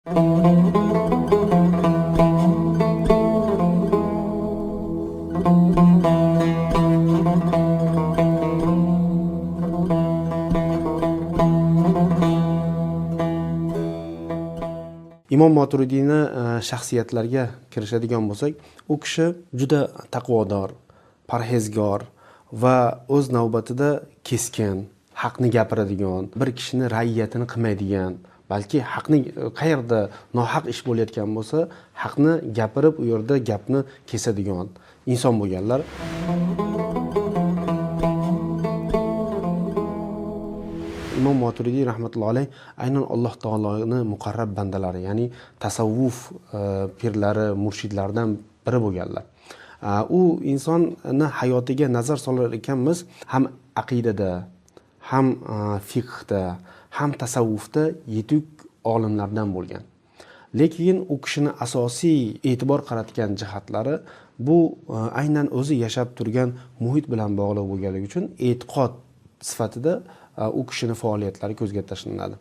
Imom Moturidiyni shaxsiyatlariga kirishadigan bo'lsak, u kishi juda taqvodor, parhezgor va o'z navbatida keskin, haqni gapiradigan, bir kishini ra'iyatini qilmaydigan, balki haqni qayerda nohaq ish bo'layotgan bo'lsa, haqni gapirib, u yerda gapni kesadigan inson bo'lganlar. Imom Moturidiy rahmatullohi alayh aynan Alloh taoloni muqarrab bandalari, ya'ni tasavvuf pirlari, murshidlaridan biri bo'lganlar. U insonni hayotiga nazar solar ekanmiz, ham aqidada, ham fiqhda, ham tasavvufda yetuk olimlardan bo'lgan. Lekin u kishini asosiy e'tibor qaratgan jihatlari bu aynan o'zi yashab turgan muhit bilan bog'liq bo'lganligi uchun e'tiqod sifatida u kishini faoliyatlari ko'zga tashlanadi.